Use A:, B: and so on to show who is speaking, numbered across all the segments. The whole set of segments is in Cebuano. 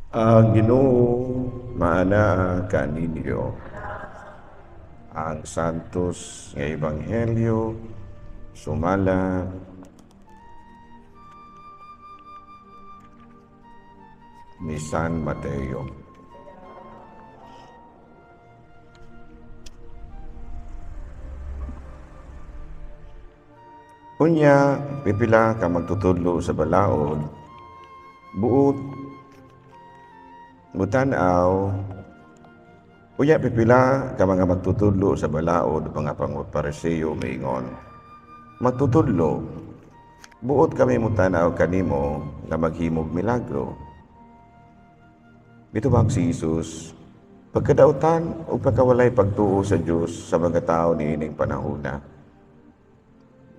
A: Ang Ginoo maanaa kaninyo. Ang Santos nga Ebanghelyo sumala ni San Mateo. Unya, pipila ka magtutudlo sa balaod, buot mutan-aw. Unya pipila ka mga magtutudlo sa balaod, mga Pariseo, miingon, "Magtutudlo, buot kami mutan-aw kanimo nga maghimog milagro." Mitubag si Jesus, "Pagkadautan o pagkawalay pagtuo sa Dios sa mga tao niining panahona."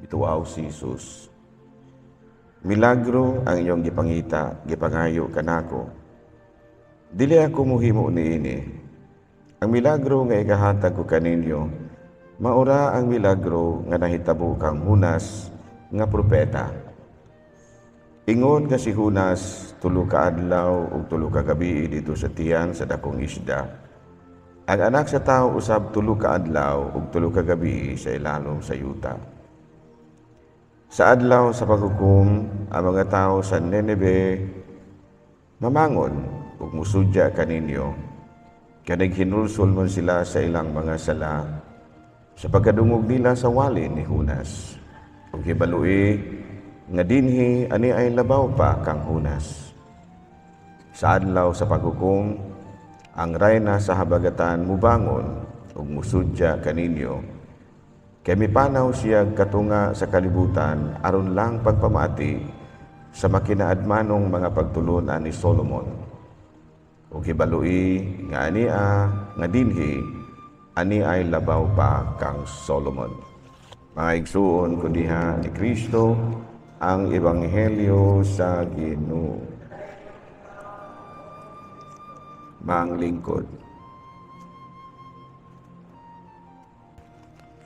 A: Mituaw si Jesus, "Milagro ang inyong gipangita, gipangayo kanako. Dili ako muhimo niini. Ang milagro nga ikahatag ko kaninyo, maura ang milagro nga nahitabo kang Junas nga propeta. Ingon nga si Junas 3 ka adlaw ug 3 ka gabi didto sa tiyan sa dakong isda, ang Anak sa Tao usab 3 ka adlaw ug 3 ka gabi sa ilalom sa yuta. Sa Adlaw sa Paghukom, ang mga tao sa Nineve mamangon ug musudya kaninyo, kay naghinulsol man sila sa ilang mga sala sa pagkadungog nila sa wali ni Junas. Ug hibalui nga dinhi ani ay labaw pa kang Junas. Sa Adlaw sa Paghukom, ang rayna sa habagatan mubangon ug musudya kaninyo, kay mipanaw siya katunga sa kalibutan aron lang pagpamati sa makinaadmanong mga pagtulunan ni Solomon. Ug hibalui nga ania nga dinhi ani ay labaw pa kang Solomon." Mga igsuon ko diha ni Kristo, ang Ebanghelyo sa Ginoo. Manglingkod.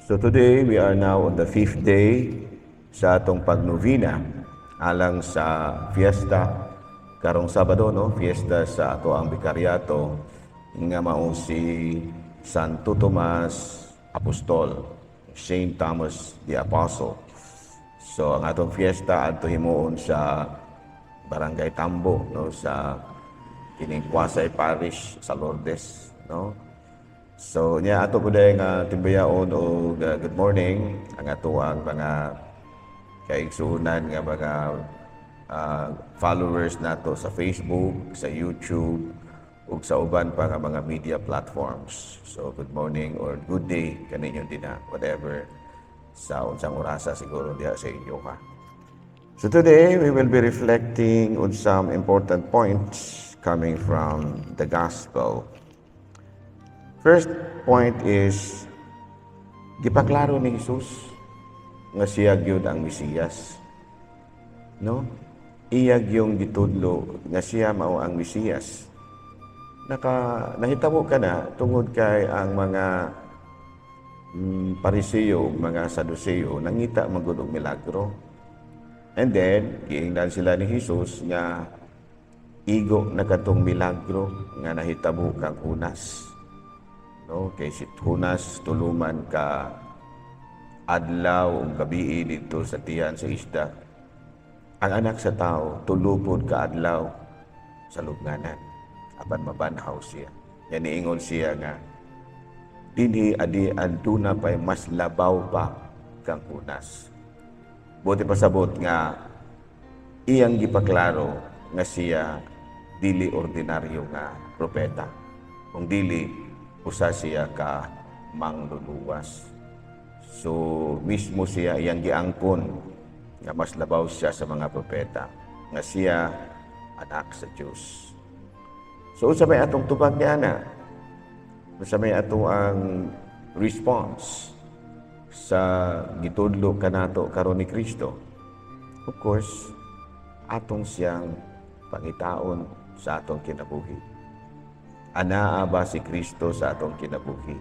A: So today we are now on the fifth day sa atong pagnovena alang sa fiesta karong Sabado, no, fiesta sa ato ang bikariato nga mao si Santo Tomas Apostol, Saint Thomas the Apostle. So ang atong fiesta adto himuon sa Barangay Tambo, no, sa kining quasi parish sa Lourdes, no. So nya ato pud nga timbayaon og good morning ang ato ang mga kaigsuonan nga mga followers nato sa Facebook, sa YouTube ug sa uban pa nga mga media platforms. So good morning or good day kaninyo dinha, whatever sa unsang orasa siguro diha sa inyo ka. So today we will be reflecting on some important points coming from the gospel. First point is gipaklaro ni Jesus nga siya gyud ang Mesiyas. No? Iya gyung gitudlo nga siya mao ang Mesiyas. Nahitabo ka na tungod kay ang mga Pariseo ug mga Saduseo nangita man gud og milagro. And then giingnan sila ni Jesus nga igo na katong milagro nga nahitabo kang Junas. No, kay si Junas 3 man ka adlaw ug gabii didto sa tiyan sa isda. Ang Anak sa Tao 3 pod ka adlaw sa lubnganan apan mabanhaw siya. Yan niingon siya nga dinhi adi aduna pay mas labaw pa kang Junas. Buot pasabot nga iyang gipaklaro nga siya dili ordinaryo nga propeta. Kung dili usa siya ka mangluluwas. So mismo siya iyang giangkon nga mas labaw siya sa mga propeta, nga siya anak sa Dios. So unsa may atong tubag niya na? Unsa may atong ang response sa gitudlo kanato karon ni Kristo? Of course, atong siyang pangitaon sa atong kinabuhi. Anaa ba si Kristo sa atong kinabuhi?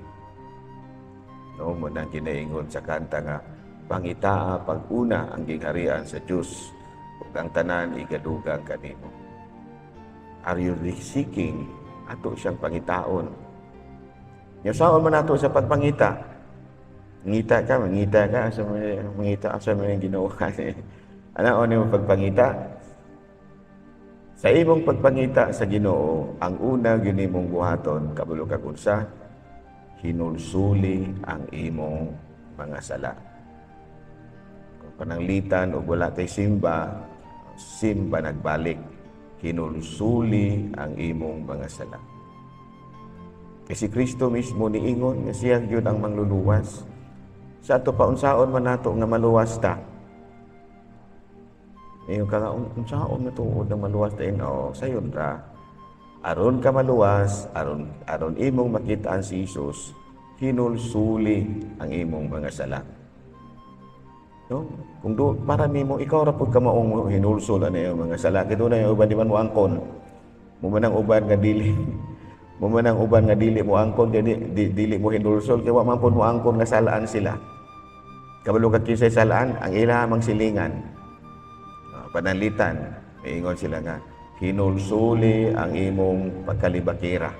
A: No, mao nang ginaingon sa kanta nga pangitaa pag-una ang gingharian sa Dios ug ang tanan igadugang kanimo. Are you seeking? Ato siyang pangitaon. Nya unsaon man nato sa pagpangita? Ngita ka, mangita ka, asa man mangita, asa man yung Ginoo? Ano mo pagpangita? Sa imong pagpangita sa Ginoo, ang una gyud nimong buhaton, kabalo kag unsa? Hinulsuli ang imong mga sala. Kung pananglitan og wala kay simba, simba nagbalik, hinulsuli ang imong mga sala. Kay si Kristo mismo niingon nga siya gyud ang mangluluwas. Sa ato pa, unsaon man nato nga maluwas ta? Ingon ka nga, unsaon na tuod nga maluwas ta? O, sayon ra. Aron ka maluwas, aron imong makitaan si Jesus, hinulsuli ang imong mga sala. No? Kung do, para nimo ikaw ra pud ka maong hinulsol ani imong mga sala. Kay dunay uban di man mo angkon. Mo man ang uban nga dili mo angkon kay dili mo hinulsol kay wa man pud mo angkon nga salaan sila. Kabalo ka kinsay salaan? Ang ila mang silingan. Pananglitan, maingon sila nga hinulsuli ang imong pagkalibakira.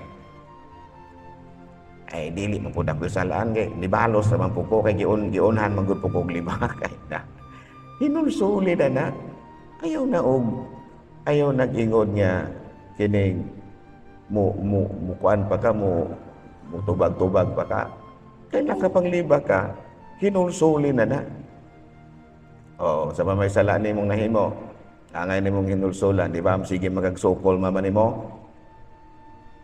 A: Ay, dili man pud ako salaan kay nibalos ra man pud ko kay giunhan man gud pud kog libak kay na. Hinulsuli na na. Ayaw na og ayaw nag-ingon nga kining mo mo mo kuan pa ka, mo tubag-tubag pa ka. Kay nakapangliba ka, hinulsuli na na. Oh, sa may sala nimong nahimo, angay nimong hinulsulan, di ba? Sige, magagsukol mama nimo.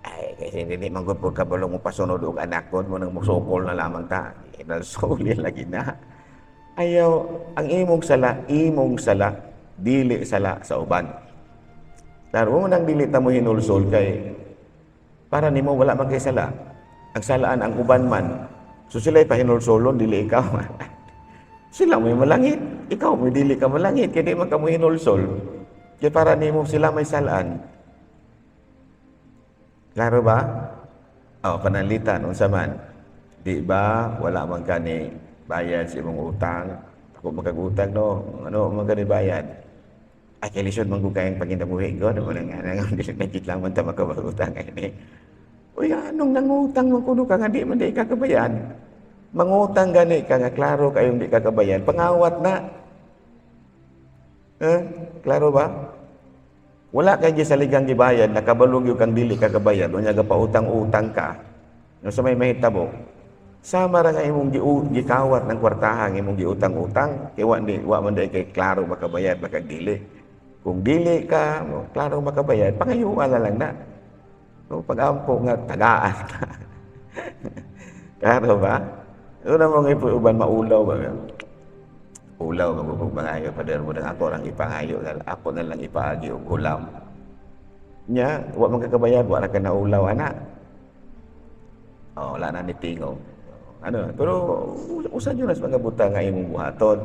A: Ay, kasi hindi man gud pud kabalo mo pasunod og anak ko mo nang musukol na lamang ta. Hinulsuli lagi na. Ayaw, ang imong sala, dili sala sa uban. Klaro mo nang dili ta mo hinulsol kay para nimo wala man kay sala. Ang salaan ang uban man. So sila'y pahinulsolon, dili ikaw. Sila may malangit, ikaw may dili ka malangit, kaya di man ka mo hinulsol. Kaya para nimo sila may salaan. Klaro ba? Oh, pananglitan, unsa man? Di ba wala man ka ni bayad sa imong utang? Ako magkagutang, no, ano man ka ni bayad? Ay, kay lisod man ko kayang paginabuhi ko, ano man nga, nga, dili na lang man ta makabagutang ini. Uy, anong nangutang man kuno ka nga di man di ka kabayad? Mangutang gani ka nga klaro kayong di ka kabayad, pangawat na. Eh, klaro ba? Wala kay gisaligang gibayad, nakabalog yung kang dili ka kabayad, unya ga pautang-utang ka. No, sa may mahitabo, sama ra nga imong gikawat ng kwartahan imong giutang-utang, kay wa man di kay klaro makabayad baka dili. Kung dili ka mo klaro makabayad, pangayuan na lang na. No, pag-ampo nga tagaan ka. Klaro ba? Una mo nga uban maulaw ba? Ulaw nga mo mangayo, pader mo nang ako lang ipangayo, ako na lang ipaagi og hulam. Nya, wa man kakabayad, wa ra ka naulaw ana. Oh, wala na ni tingog. Ano, pero usa jud nas mga butang nga imong buhaton.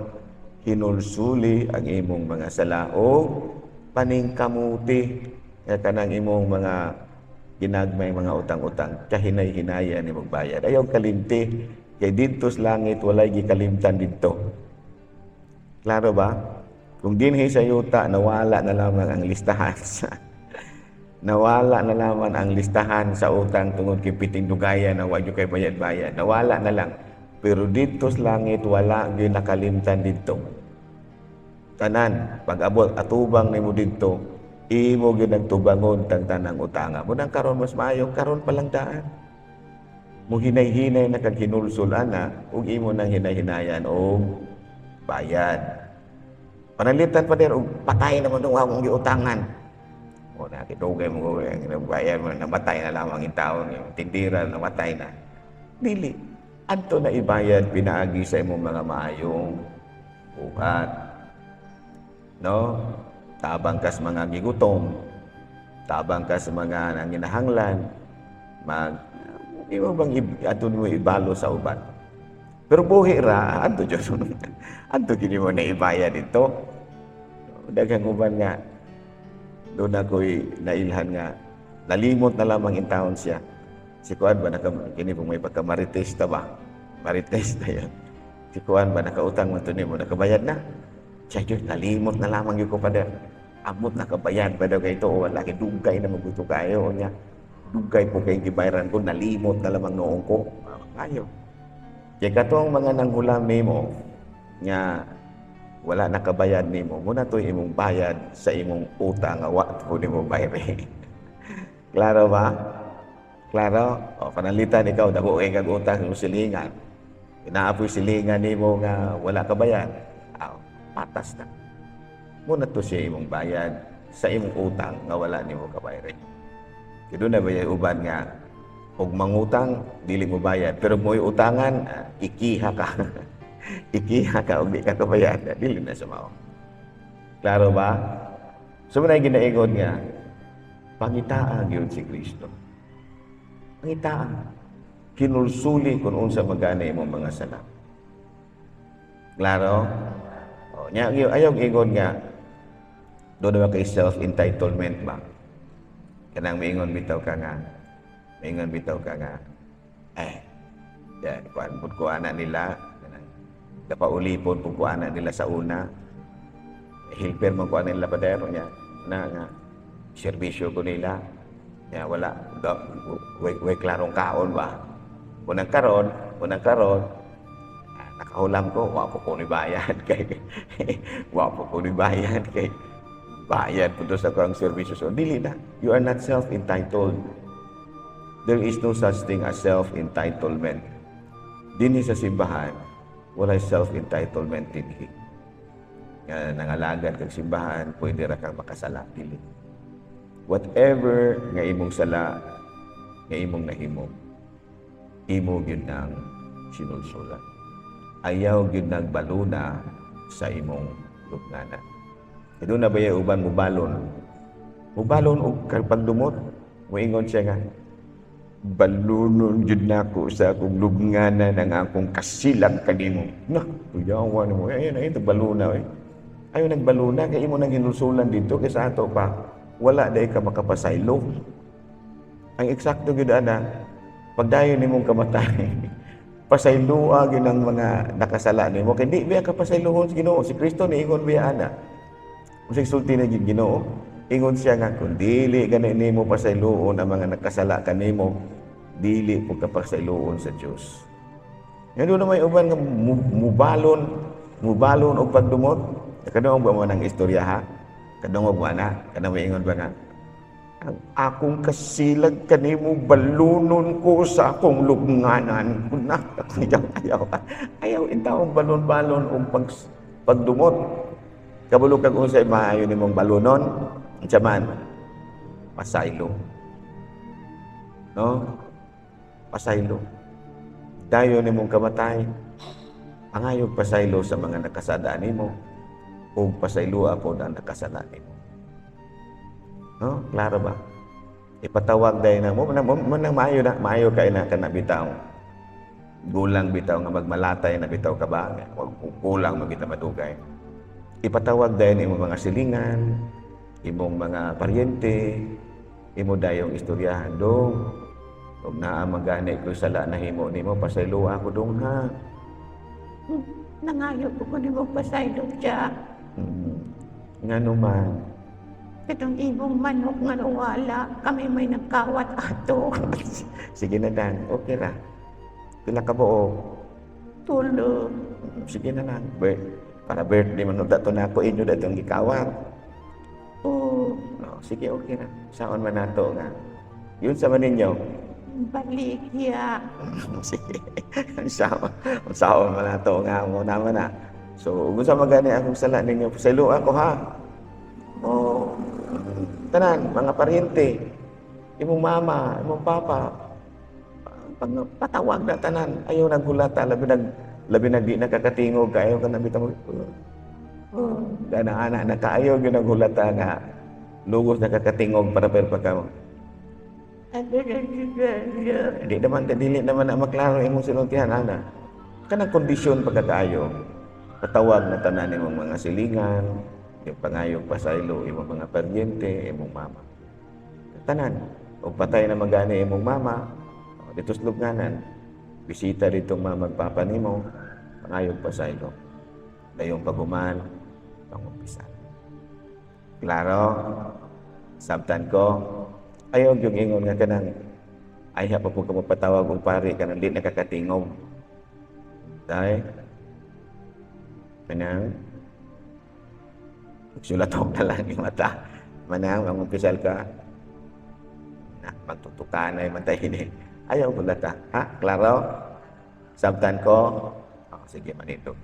A: Hinulsuli ang imong mga sala o paningkamuti nga kanang imong mga ginagmay mga utang-utang kahinay-hinayan nimong bayad. Ayaw kalimti kay didto sa langit walay gikalimtan didto. Klaro ba? Kung dinhi sa yuta nawala na lamang ang listahan sa nawala na lamang ang listahan sa utang tungod kay piting dugayan na wa kay bayad-bayad. Nawala na lang. Pero didto sa langit wala gyud nakalimtan didto. Tanan pag-abot atubang nimo didto, imo gyud nagtubangon tang tanang utanga. Mo nang karon mas maayo karon pa lang daan. Mo hinay-hinay na kag hinulsol ana ug imo nang hinay-hinayan og bayad. Pananglitan pa din og patay naman tong akong giutangan. O nakitugay mo ko bayad mo, namatay na lamang yung tao, yung tindira namatay na. Dili. Adto na ibayad pinaagi sa imong mga maayong buhat. No? Tabang ka sa mga gigutom, tabang ka sa mga nanginahanglan, mag imo bang adto nimo ibalo sa uban. Pero buhi ra adto jud, adto gini mo na ibayad dito. Daghang uban nga doon ako'y nailhan nga nalimot na lamang in taon siya. Si Kuan ba naka kini po may pagka-marites ta ba? Marites na yan. Si Kuan ba nakautang man to nimo, nakabayad na? Siya jud nalimot na lamang gyud ko, pader. Amot nakabayad pa daw kay ito o wala, kay dugay na mabuto kayo niya. Dugay po kay gibayaran ko, nalimot na lamang noong ko. Ayo. Kay katong mga nanghulam nimo nga wala nakabayad nimo, muna to imong bayad sa imong utang nga wa po nimo bayari. Klaro ba? Klaro? O, pananglitan ikaw, dako kay kag utang sa silingan. Inaapoy silingan nimo nga wala ka bayad. Aw, patas na. Muna to siya imong bayad sa imong utang nga wala nimo kabayari. Kaya doon na ba yung uban nga og mangutang dili mo bayad, pero mo'y utangan, ikiha ka. Ikiha ka og di ka kabayad, dili na sa mao. Klaro ba? So mao ginaingon nga pangitaa gyud si Kristo. Pangitaa. Kinulsuli kung unsa magani imong mga sala. Klaro? O, nya ayaw ingon nga doon naman kay self-entitlement ba? Kanang miingon bitaw ka nga, eh, ya, kuan pud ko ana nila, kanang kapaulipon pud ko ana nila sa una. Helper man ko ana nila padero niya, na nga serbisyo ko nila. Ya wala, way, way klarong kaon ba. Unang karon, nakahulam ko, wa po ko ni bayad kay wa po ko ni bayad kay bayad po to sa akong serbisyo. So, dili na. You are not self-entitled. There is no such thing as self-entitlement. Dinhi sa simbahan, walay self-entitlement dinhi. Nga nangalagad kag simbahan, pwede ra kang makasala. Dili. Whatever nga imong sala, nga imong nahimo, imo gyud nang sinulsulan. Ayaw gyud nagbaluna sa imong lubnganan. Kaya na ba yung uban mubalon? Mubalon og pagdumot. Muingon siya nga, "Balunon jud nako sa akong lubnganan ang akong kasilag kanimo." Na, kuyawa nimo. Ayun, ayun, baluna eh. Ayaw nagbaluna, kay imo nang hinulsulan dito, kay sa ato pa, wala dai ka makapasaylo. Ang eksakto gyud ana, pagdayon nimong kamatay, pasayloa gyud ang mga nakasala nimo, kay di biya ka pasaylohon sa Ginoo. Si Kristo niingon biya ana. Unsay sulti na gyud Ginoo? Ingon siya nga kung dili gani nimo pasayloon ang mga nakasala kanimo, dili po ka pasayloon sa Dios. Nga doon na may uban nga mubalon og pagdumot. Kadungog ba mo ng istorya, ha? Kadungog ba na? Kanang moingon ba nga, "Ang akong kasilag kanimo balunon ko sa akong lubnganan." Na, ayaw, ayaw, ayaw intawong balon-balon og pagdumot. Kabalo kag unsay maayo nimong balunon? Unsa man? Pasaylo. No? Pasaylo. Dayon nimong kamatay, pangayog pasaylo sa mga nakasala nimo ug pasayloa pod ang nakasala nimo. No? Klaro ba? Ipatawag dahil na mo mo nang maayo na maayo kay na kana bitaw. Gulang bitaw nga magmalatay na bitaw ka ba? Wag kulang magita madugay. Ipatawag dahil imong mga silingan, imong mga paryente, imo dayong istoryahan dong. Ug naa magani ko sala nahimo nimo, pasayloa ako dong, ha.
B: Nangayo ko ko nimo pasaylo siya.
A: Ngano man?
B: Katong imong manok nga nawala, kami may nagkawat ato.
A: Sige na dan, okay ra. Pila ka buok?
B: Tulo.
A: Sige na lang. Para birthday man dato na ako inyo datong gikawat.
B: O.
A: No, sige, okay na. Saon man nato nga? Yun sa man ninyo.
B: Baligya.
A: Sige. Saon man nato nga mo naman na. So, kung sa magani akong sala ninyo, pasaylo ako, ha.
B: O.
A: Tanan, mga paryente, imong mama, imong papa, pag patawag na tanan, ayaw naghulata, labi nag di nakakatingog, ayaw ka na bitaw,
B: O.
A: gana ana na kaayo gyud naghulata nga lugos nakakatingog para pero pagka di naman dili naman na maklaro imong sinultihan ana kanang kondisyon pagkakaayo, patawag na tanan imong mga silingan, yung pangayog pasaylo imong mga paryente, imong mama, tanan. Og patay na magani imong mama dito sa lubnganan, bisita ditong mama ug papa nimo, pangayog pasaylo, dayong paguman, pangumpisal. Klaro? Sabtan ko? Ayaw yung ingon nga kanang ay pa po ka mapatawag og pari kanang di nakakatingog. Dahil manang sulatok na lang yung mata. Manang mangumpisal ka na magtutukan ay matay ini. Ayaw ko lata. Ha? Klaro? Sabtan ko? Oh, sige, manindog.